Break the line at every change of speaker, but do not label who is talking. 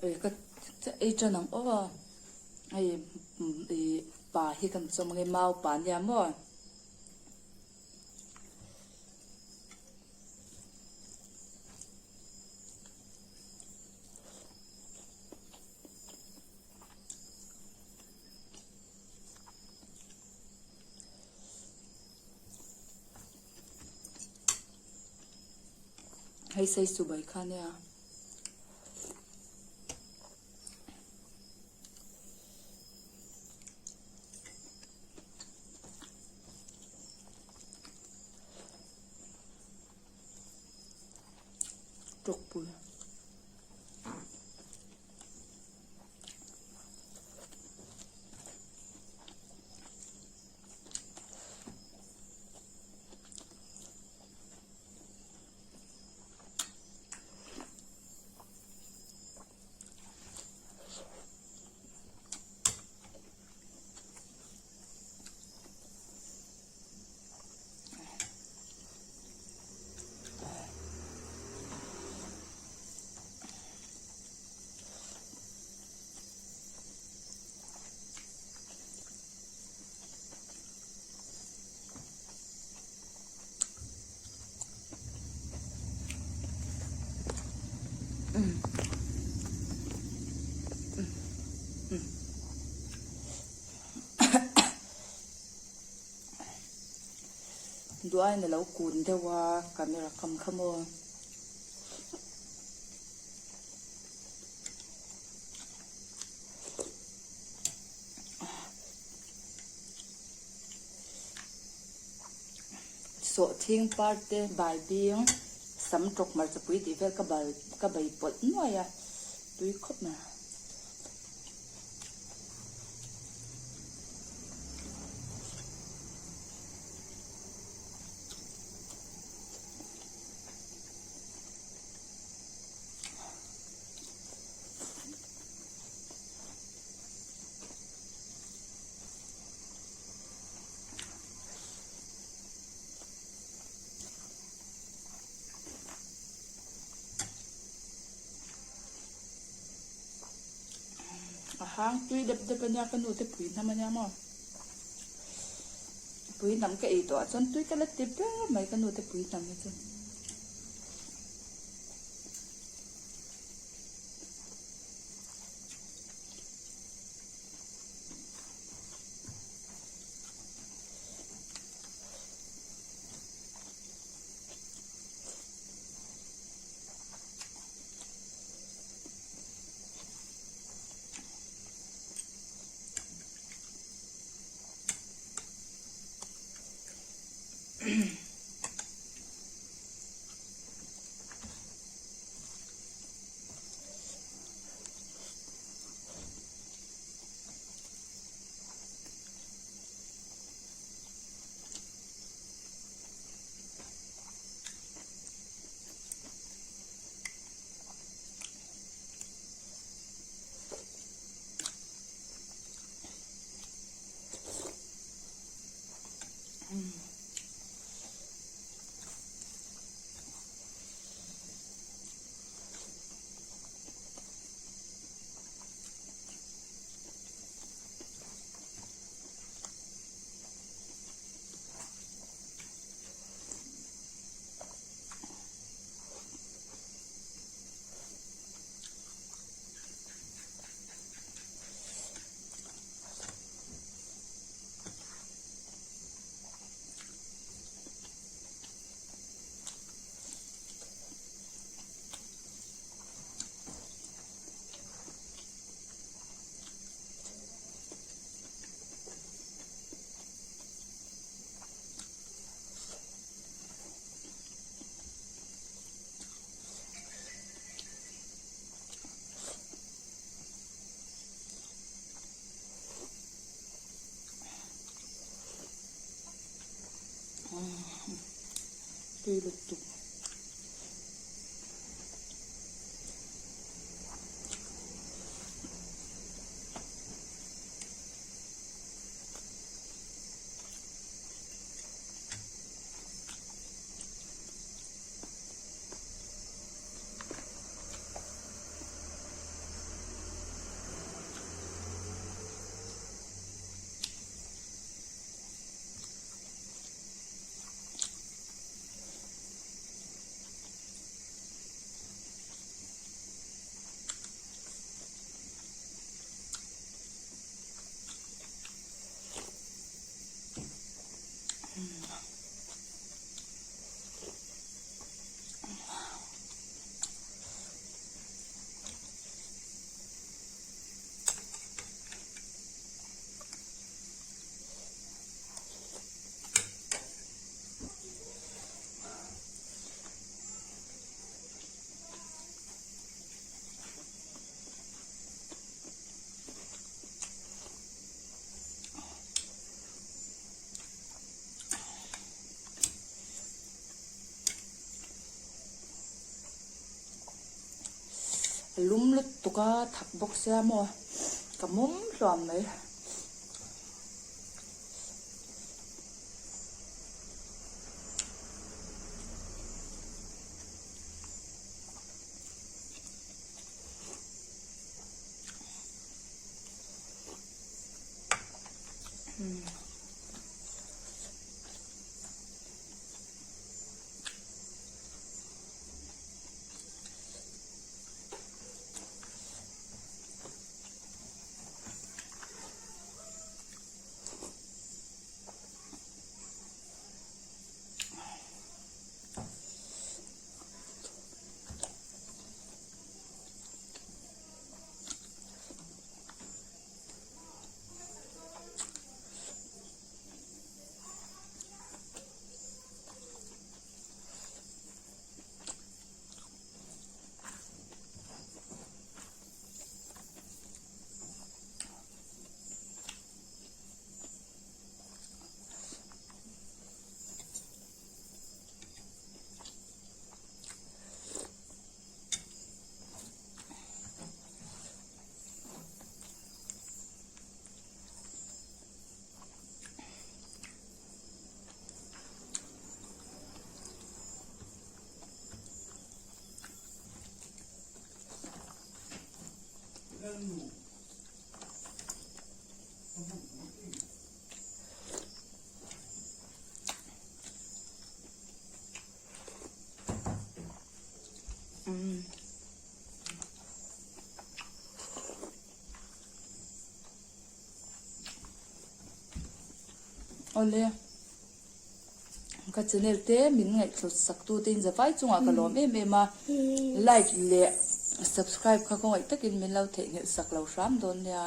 Ei ka ei tan ang aw hei ih pa hi kan chawm ange mau pa nia maw. Hei sei su bai kha nia. Tawkpui. Duain a lo kun deuh a camera kam kha maw. Sawhthing par te bai bing sam tawk hmarcha pui tih vel ka bal ka bei pawlh nuai a tui khawp mai. A hang tui dep dep ania ka nu te pui hnam ania maw pui hnam ka ei tawh ah chuan tui ka la ti ber mai ka nu te pui hnam hi chu. Tui lutuk. Lum lutuk a thak bawk sia maw ka mum hluam mai. Awle, ka channel te min ngaihthlut sak tu te in zavai chungah ka lawm em em a, like leh subscribe kha khawngaih takin min lo theihnghilh sak lo hram dawn nia.